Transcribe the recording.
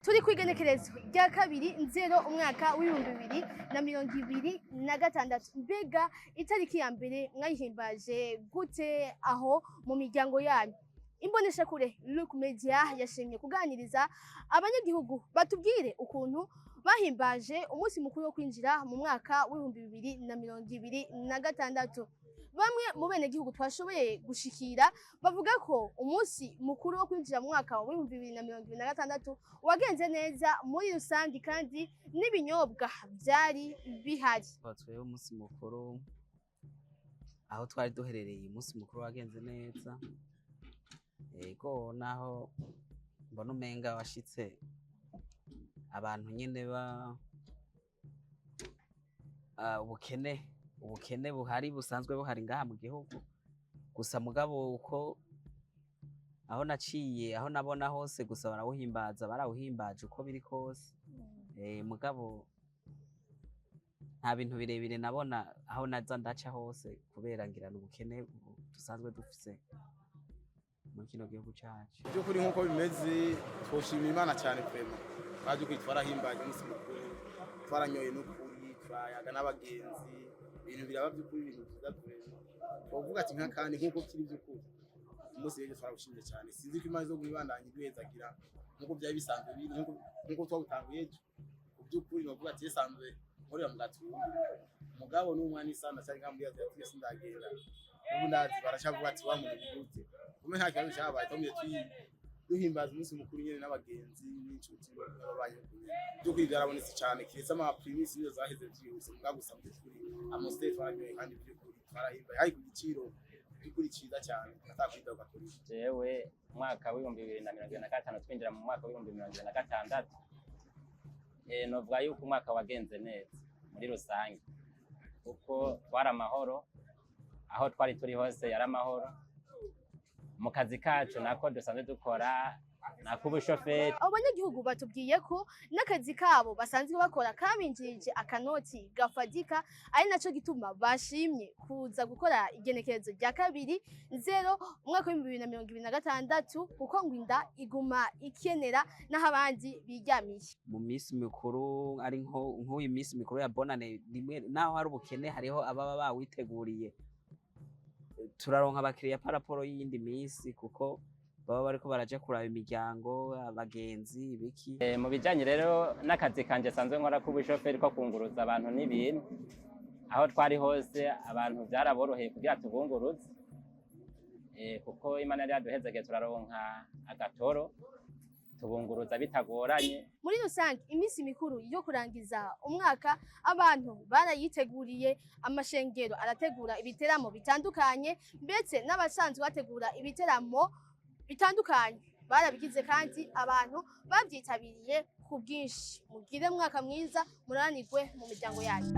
Turi ku igenekerezo rya 2 nzero umwaka w'2026. Mbega itariki ya mbere mwayihimbaje gute aho mu miryango yanyu? Imboneshakure Luke Media yashimye kuganiriza abanyagihugu batubwire ukuntu bahimbaje umunsi mukuru wo kwinjira mu mwaka w'2026. Bamwe mu benegihugu twashoboye gushikira bavuga ko umunsi mukuru wo kwinjira mu mwaka w'2026 wagenze neza muri rusange, kandi n'ibinyobwa byari bihari. Twebwe umunsi mukuru aho twari duherereye, umunsi mukuru wagenze neza. Ego, naho mbona umenga washitse abantu nyene ba ubukene buhari, busanzwe buhari ngaha mu gihugu gusa. Mugabo uko aho naciye, aho nabona hose gusa barawuhimbaza, barawuhimbaje uko biri kose. Mugabo nta bintu birebire nabona aho naza ndaca hose, kubera ngira ubukene dusanzwe dufise muri kino gihugu cacu. By'ukuri, nk'uko bimeze, twoshima Imana cyane. Vraiment, by'ukuri twarahimbaje umunsi mukuru, twaranyoye n'ukuri, turayaga n'abagenzi, ibintu biraba by'ukuri, ibintu byiza. Vraiment twovuga ati nk'akandi nk'uko kiri, by'ukuri umunsi rero twarawushimye cyane. Sinzi ko Imana izo guibandanya iduhezagira nk'uko byari bisanzwe biri, nk'uko twawutanguye ejo. Mu by'ukuri novuga ati isanzwe nkorera mu Gatumba, umugabo n'umwana isana cyari nka muri Aziya, sindagenda ubu ndazi barashavuga ati wa muntu gute kumwe, nta kibazo cyabaye. Twamye duhimbaza umunsi mukuru nyene n'abagenzi n'inshuti n'ababanyi. By'ukuri byarabonetse cyane, kiretse ama Primus nizo zaheze byihuse. Mugabo gusa mu by'ukuri Amstel twaranyoye, kandi by'ukuri twarahimbaye, hari ku giciro by'ukuri cyiza cyane atakwidoga kuri. Jewe umwaka w'2025 twinjira mu mwaka w'2026, novuga yuko umwaka wagenze neza muri rusange, kuko twari amahoro. Aho twari turi hose yari amahoro. Mu kazi kacu nako dusanzwe dukora nak'ubushoferi. Abo banyagihugu batubwiye ko n'akazi kabo basanzwe bakora kabinjirije akanoti gafatika, ari naco gituma bashimye kuza gukora igenekerezo rya 2 nzero umwaka w'2026, kuko ngo inda iguma ikenera n'aho abandi biryamiye. Mu minsi mikuru, ari nko nk'uyu minsi mikuru ya Bonane, rimwe naho hari ubukene, hariho ababa bawiteguriye, turaronka abakiriya par rapport y'iyindi minsi, kuko baba bariko baraja kuraba imiryango, abagenzi, ibiki. Mu bijanye rero n'akazi kanje sanzwe nkora k'ubushoferi ko kunguruza abantu n'ibintu, aho twari hose abantu vyaraboroheye kugira tubunguruze, kuko Imana yari yaduhezegeye, turaronka agatoro, tubunguruza bitagoranye. Muri rusange, iminsi mikuru yo kurangiza umwaka abantu barayiteguriye. Amashengero arategura ibiteramo bitandukanye, ndetse n'abasanzwe bategura ibiteramo bitandukanye barabigize, kandi abantu babyitabiriye ku bwinshi. Mugire mwaka mwiza, muranirwe mu miryango yanyu.